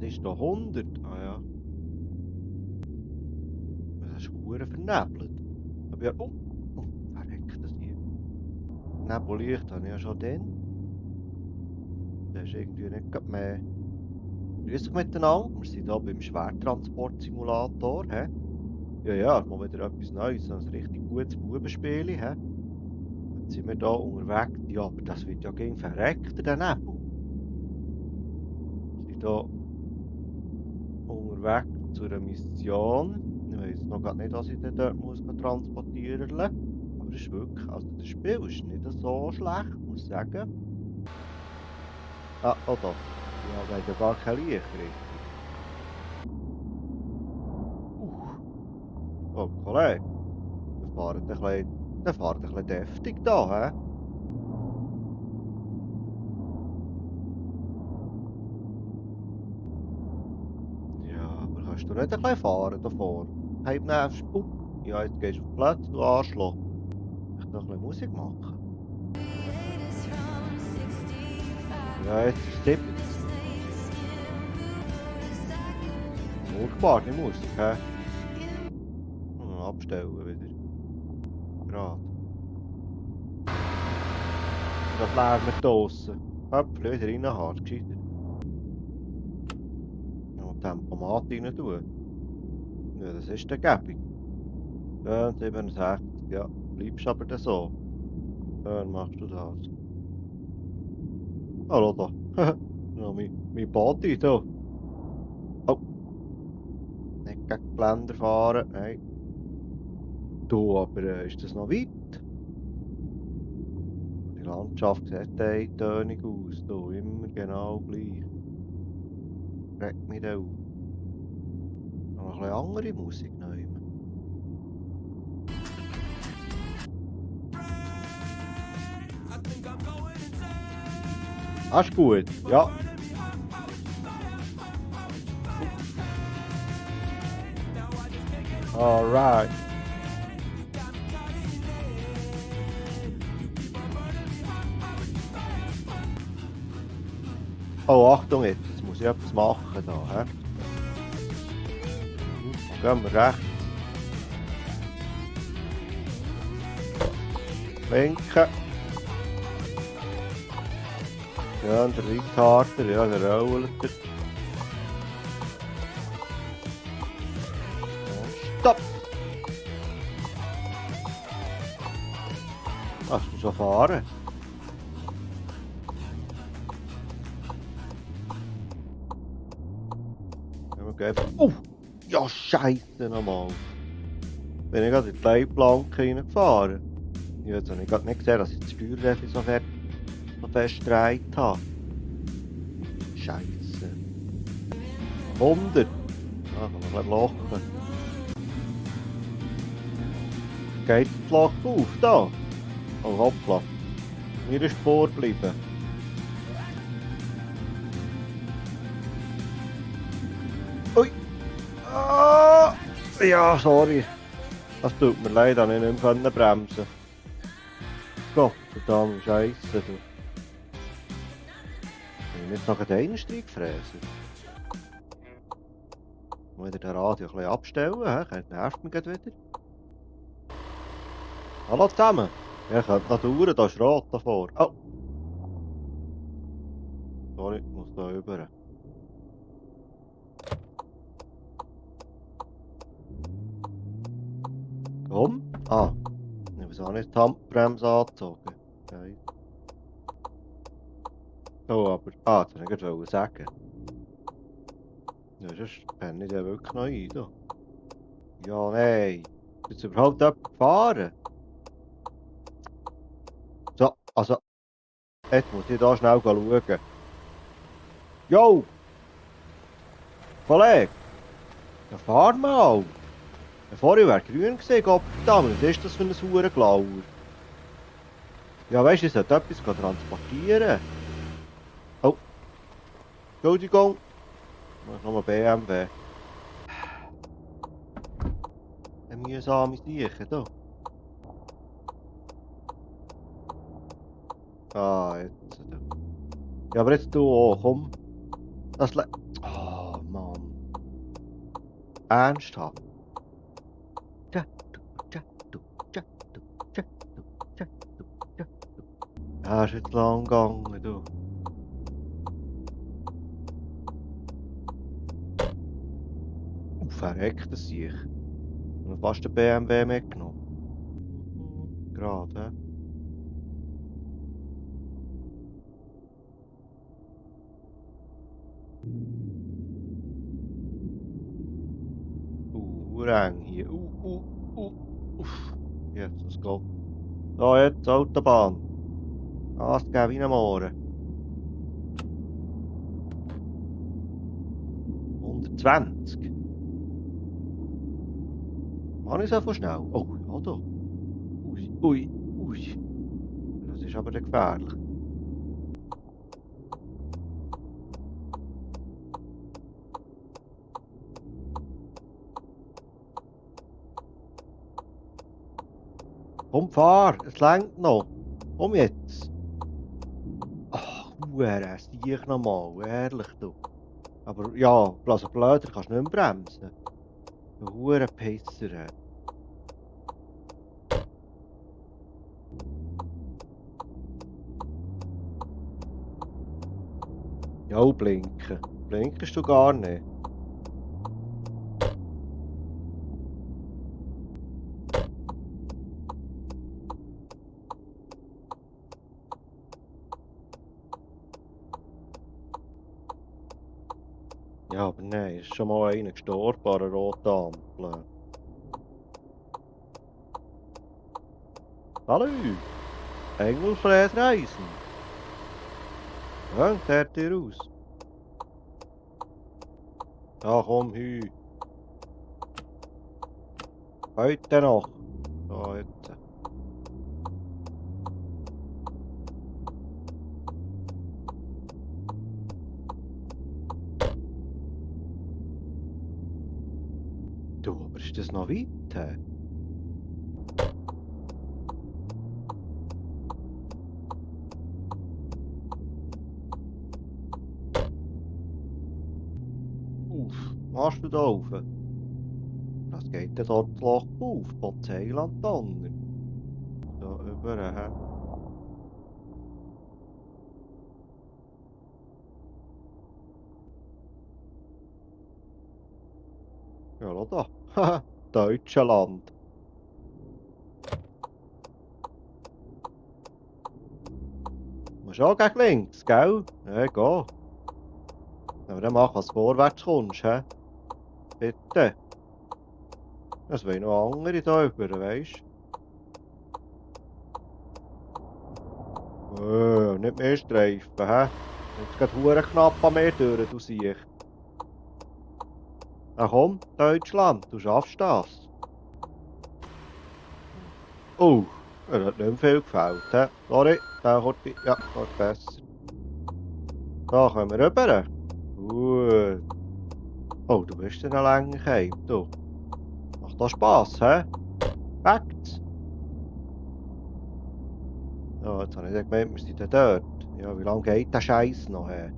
Was ist da 100? Ah ja. Das ist verdammt vernebelt. Aber ja, oh, verreckt das hier. Nebellicht habe ich ja schon dann. Das ist irgendwie nicht gerade mehr. Grüß dich miteinander. Wir sind hier beim Schwertransport-Simulator. Ja, mal wieder etwas Neues. Ein richtig gutes Bubenspiel. Jetzt sind wir hier unterwegs. Ja, aber das wird ja gegen verreckt, der Nebel. Wir sind hier unterwegs zu einer Mission. Ich weiß noch gar nicht, was ich dann dort muss transportieren muss. Aber das ist wirklich, also das Spiel ist nicht so schlecht, muss ich sagen. Ah, oh da. Ja, wir haben ja gar kein Licht, richtig. Oh, Kollege, der fährt ein bisschen deftig da, hä? Ja, aber kannst du nicht ein bisschen fahren davor? Halb nervst du. Ja, jetzt gehst du auf Platz, du Arschloch. Ich noch ein bisschen Musik machen. Ja, jetzt ist es 70. Furchtbare Musik, hä? Abstellen wieder. Gerade. Das lernen wir draussen. Köpfchen wieder reinhauen, gescheiter. Noch Tempomat rein tun. Ja, das ist der Gäbig. Ja, 67. Ja, bleibst aber dann so. Dann machst du das. Hallo da. Noch mein Body da. Oh. Nicht gegen die Blender fahren. Nein. Du, aber ist das noch weit? Die Landschaft sieht eintönig aus. Du, immer genau gleich. Regt mich da auf. Noch ein bisschen andere Musik nehmen. Das ist gut, ja. Alright. Oh, Achtung jetzt, jetzt muss ich etwas machen da, hä? Dann gehen wir rechts. Lenken. Ja, und der Retarder, ja, der rollt. Stopp! Kannst du schon fahren? Ja, wir gehen. Oh! Ja, Scheiße nochmal. Bin ich gerade in die Leitplanke reingefahren. Ja, jetzt habe ich gerade nicht gesehen, dass ich das Steuerreffi so fest gedreht habe. Scheiße. 100! Ja, kann man lachen. Geht die Flagge auf, da? Oh, hoppla. Mir ist Spur bleiben. Ui! Ah! Ja, sorry. Das tut mir leid, dass ich nicht mehr bremsen. Gott verdammt, Scheiße, du. Ich nicht noch den Einstieg fräsen. Mal wieder den Radio ein bisschen abstellen, he? Nervt mich wieder. Hallo zusammen. Ja, könnte noch dauern, da ist Rot davor. Oh! Sorry, ich muss da rüber. Komm. Ah. Ich habe auch nicht die Handbremse angezogen. Okay. Oh, aber... Ah, das wollte ich gerade sagen. Ja, sonst penne ich ja wirklich noch ein. Da. Ja, nein. Ist jetzt überhaupt jemand gefahren? So, also... Jetzt muss ich da schnell schauen. Jo! Kollege! Ja, fahr mal! Vorher wäre grün gesehen, Gottverdammt, was ist das für ein Hurenglauer? Ja, weißt du, ich sollte etwas transportieren. Oh, Entschuldigung. Ich noch mal BMW. Eine mühsame Sache, da. Ah, jetzt. Ja, aber jetzt du auch, komm. Das Oh, ernsthaft. Tja, tja, tja, tja, tja, tja. Ja, ist jetzt lang gegangen, du. Verreckt das sich. Und fast den BMW mitgenommen. Gerade, hä? Eng hier. Uff. Jetzt, das geht. So, jetzt Autobahn. Gas geben wie ein Mohren. 120. Mann, ist einfach schnell. Oh, ja, da. Ui. Das ist aber gefährlich. Komm, fahr, es längt noch. Komm jetzt. Ach, Huere, sieh ich nochmal, ehrlich du. Aber ja, also blöder kannst du nicht mehr bremsen. Du Hurenpisser. Ja, blinken. Blinkst du gar nicht. Ja, aber nein, ist schon mal einer gestorben an einer roten Ampel. Hallo, Engelfred Reisen. Ja, sieht ihr aus? Ja, komm, hü. Heute noch. So, jetzt. Du, aber ist das noch weit? Hä? Machst du da rauf? Das geht ja dort das Loch auf, Polizeilantanne. Da über, hä? Ja, schau da. Haha, Deutschland. Musst auch gegen links, gell? Ja, geh. Aber dann mach, was vorwärts kommst, hä? Bitte. Es wollen noch andere da über, weisst du? Nicht mehr Streifen, hä? Jetzt geht hure knapp an mir durch, du Siech. Na komm, Deutschland, du schaffst das. Oh, er hat nicht mehr viel gefällt, hä? Sorry, der kommt, ja, geht besser. Da können wir rüber. Gut. Oh, du bist ja noch länger heim, du. Macht das Spass, hä? Facts. Ja, jetzt habe ich gemeint, wir sind ja dort. Ja, wie lange geht der Scheiß noch, hä?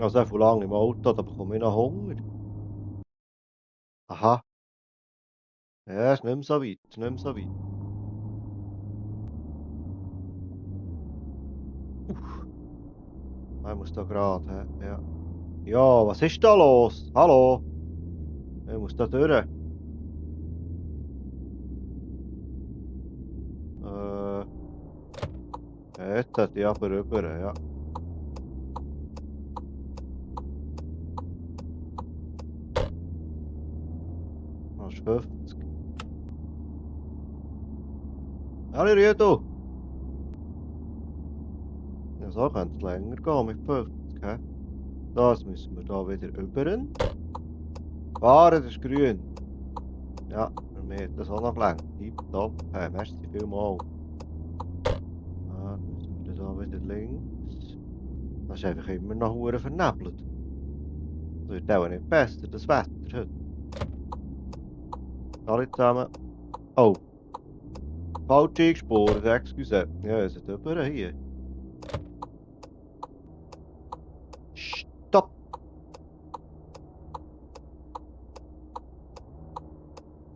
Also, so lange im Auto, da bekomme ich noch Hunger. Aha. Ja, ist nicht mehr so weit, ist nicht mehr so weit. Uff, ich muss da gerade, hä? Ja. Ja, was ist da los? Hallo? Ich muss da durch. Jetzt hat ich aber rüber, ja. Das ist 50. Hallo Rüdo! Ja, so könnte es länger gehen mit 50, hä? Das müssen wir da wieder rüber. Fahren, das ist grün. Ja, für mich hat das auch noch gelangt. Tipptopp. Hey, merci vielmals. Ah, dann müssen wir da wieder links. Das ist einfach immer noch hure vernebelt. Das wird auch nicht besser, das Wetter heute. Alle zusammen. Oh, falsch eingespurt, excuse. Ja, ihr seid rüber hier. Stopp!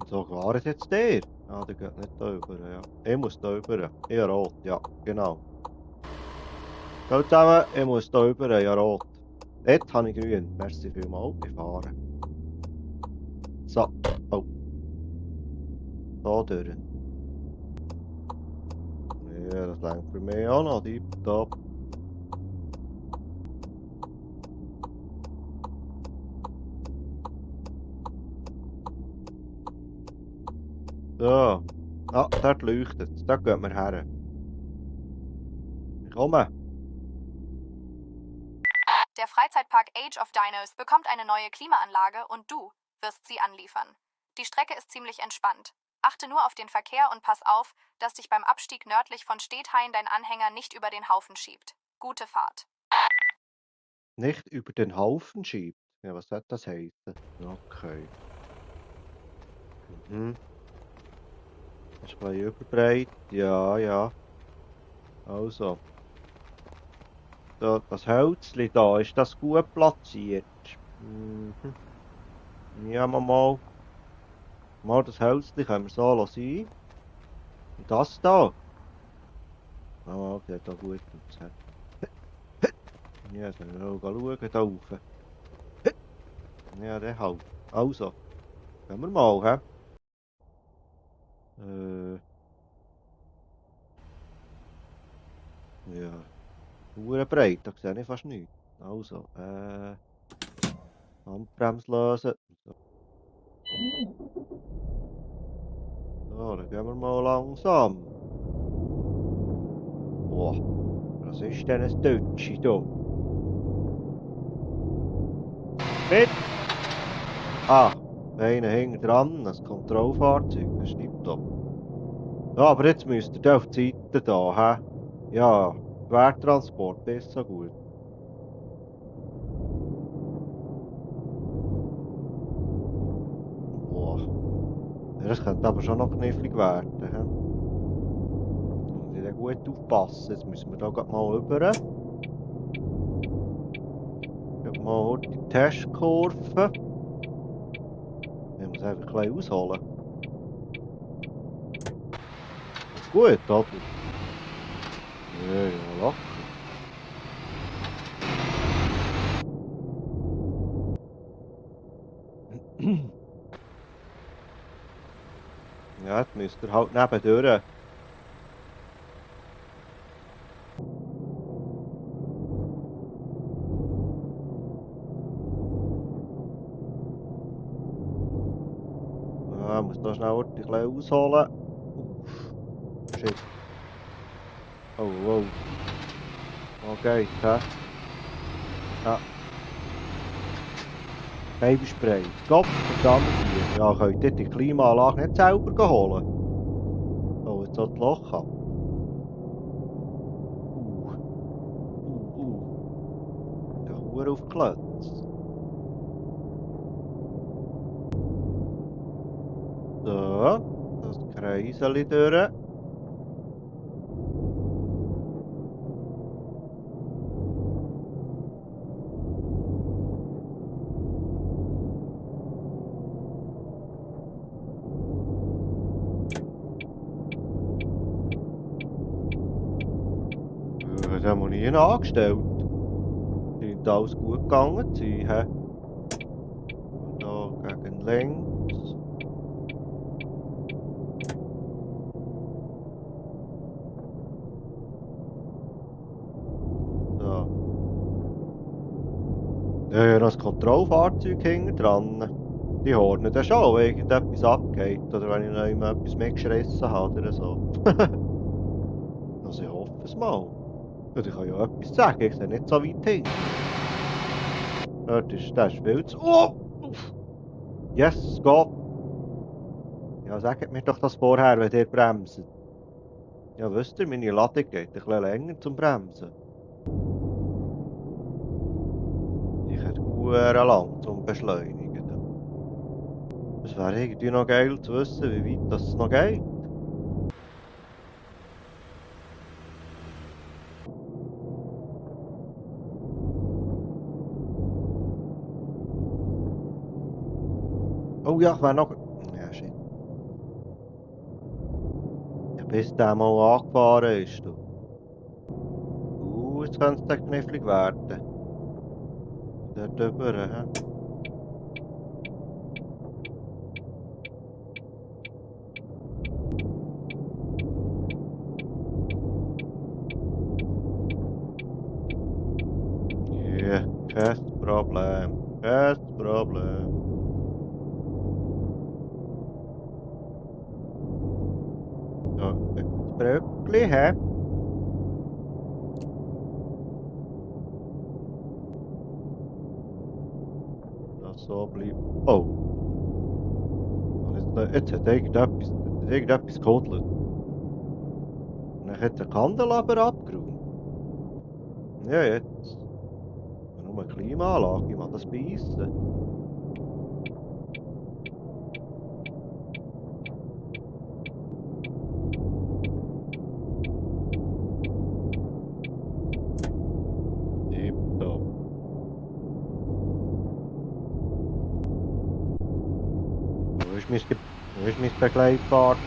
So gefahren jetzt der? Ah, der geht nicht da rüber, ja. Ich muss da rüber. Ich rot, ja, genau. Ciao zusammen, ich muss da rüber, ja rot. Dort habe ich grün. Merci vielmals, ich fahre. So, oh. Da durch. Ja, das längt für mich auch noch, tipptopp. So. Ah, dort leuchtet es. Da gehen wir her. Ich komme. Der Freizeitpark Age of Dinos bekommt eine neue Klimaanlage und du wirst sie anliefern. Die Strecke ist ziemlich entspannt. Achte nur auf den Verkehr und pass auf, dass dich beim Abstieg nördlich von Steethain dein Anhänger nicht über den Haufen schiebt. Gute Fahrt. Nicht über den Haufen schiebt. Ja, was soll das heißen? Okay. Mhm. Das ist ein bisschen überbreit. Ja, ja. Also. Da, das Hölzchen da, ist das gut platziert? Mhm. Ja, mal. Mal das Hölzchen können wir so lassen. Und das da? Ah, der hat da gut aus. Ja, jetzt müssen wir auch schauen, da rauf. Ja, der halt. Also, gehen wir mal, hä? Ja, hure breit, da sehe ich fast nichts. Also, Handbremse lösen. So, dann gehen wir mal langsam. Boah, was ist denn ein Deutsche da? Mit! Ah, einer hinten dran, ein Kontrollfahrzeug, das stimmt doch. Ja, aber jetzt müsst ihr da auf die Seite da, hä? Ja, Quertransport, besser gut. Boah, ja, das könnte aber schon noch knifflig werden, hä? Muss ich da gut aufpassen, jetzt müssen wir da grad mal rüber. Gehen mal die Testkurve. Ich muss einfach ein bisschen ausholen. Gut, oder? Ja, ja, locker. Ja, jetzt müsst ihr halt nebendurch. Ja, ich muss da schnell ein bisschen ausholen. Uff, shit. Oh, wow. Okay, hä? Ja, Babyspray. Gott verdammt hier. Ja, könnt ihr die Klimaanlage nicht selber holen? Oh, jetzt hat das Loch ab. Der Hure auf Klötz. So, das Kreiseli durch. Was haben wir nie angestellt? Scheint alles gut gegangen zu sein, hä? Da gegen links. So. Ja, ja, noch ein Kontrollfahrzeug hinten dran. Die hornen dann schon, wenn irgendetwas abgeht. Oder wenn ich noch immer etwas mitgeschissen habe oder so. Also ich hoffe es mal. Und ich kann ja etwas sagen, ich sehe nicht so weit hin. Dort ist der viel zu... Oh! Uff. Yes, geht. Ja, sagt mir doch das vorher, wenn ihr bremst. Ja, wisst ihr, meine Ladung geht ein bisschen länger zum Bremsen. Ich hätte sehr lang zum Beschleunigen. Es wäre irgendwie noch geil zu wissen, wie weit das noch geht. Oh ja, ich wäre noch... Ja, shit. bis der mal angefahren ist, du. Jetzt könnte es dann knifflig werden. Dort drüber, hä? Ja, kein Problem. Kein Problem. So, das Bröckli, hä? Das so bleibt. Oh, und jetzt hat irgendetwas gehudelt. Und dann hat der Kandelaber abgeräumt. Ja, jetzt. Nur eine Klimaanlage, ich mag das beißen. Tipptopp. Wo ist mein Begleitfahrzeug?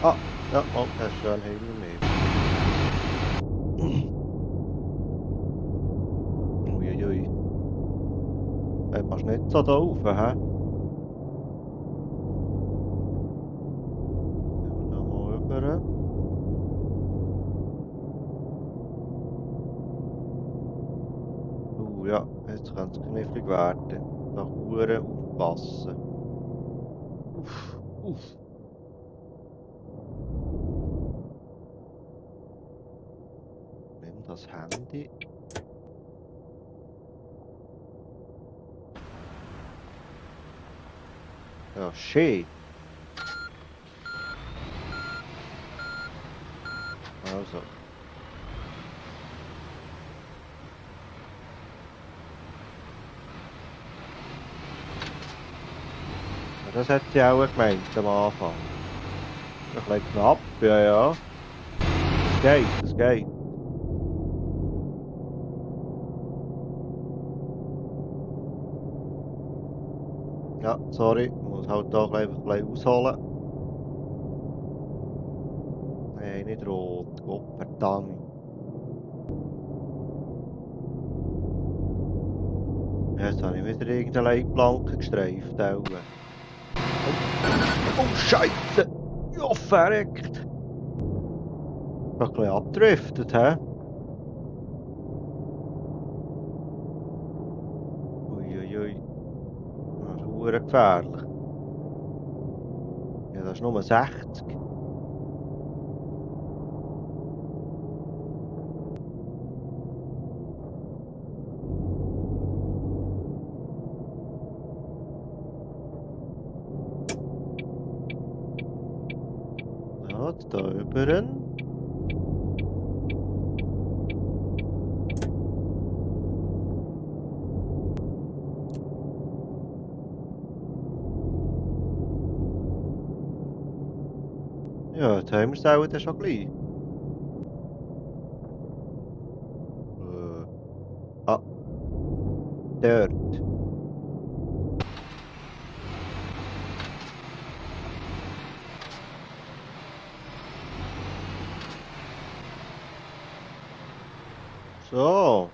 Ah, ja, oh, das ist schön hinter mir. Uiuiui. Hey, passt nicht so da rauf, hä? Gehen wir da mal rüber. Ja, jetzt könnte es knifflig werden. Da hure aufpassen. Uff, uff. Nimm das Handy. Ja, shit. Also. Ja, das hat sie auch gemeint am Anfang. Ein bisschen knapp, ja, ja. Es geht, es geht. Ja, sorry, ich muss halt doch einfach ein bisschen ausholen. Nein, nicht rot. Gottverdammt. Ja, jetzt habe ich wieder irgendeine Leitplanke gestreift. Auch. Oh, Scheiße! Ja, verreckt! Ein bisschen abgedriftet, hä? Uiuiui. Das ist verdammt gefährlich. Ja, das ist nur 60. Ja, jetzt da rüber. Ja, jetzt haben wir es auch dann schon gleich. Ah, dort. So.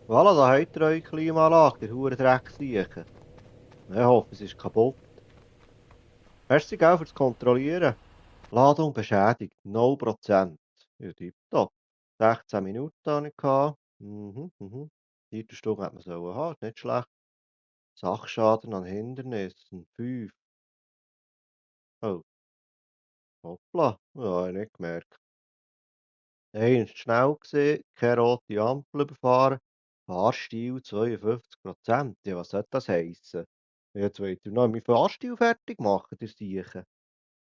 Voilà, da habt ihr eure Klimaanlage, der hure Drecksiechen. Ich hoffe, es ist kaputt. Merci gell fürs Kontrollieren. Ladung beschädigt, 0%. Ja, tipptopp. 16 Minuten hatte ich. Mhm. 4 Stunden hätte man sollen haben, ist nicht schlecht. Sachschaden an Hindernissen, 5. Oh, hoppla. Ja, habe ich nicht gemerkt. Einer war schnell, keine rote Ampel überfahren, Fahrstil 52%. Ja, was soll das heissen? Jetzt wollt ihr noch meinen Fahrstil fertig machen, ihr Siechen?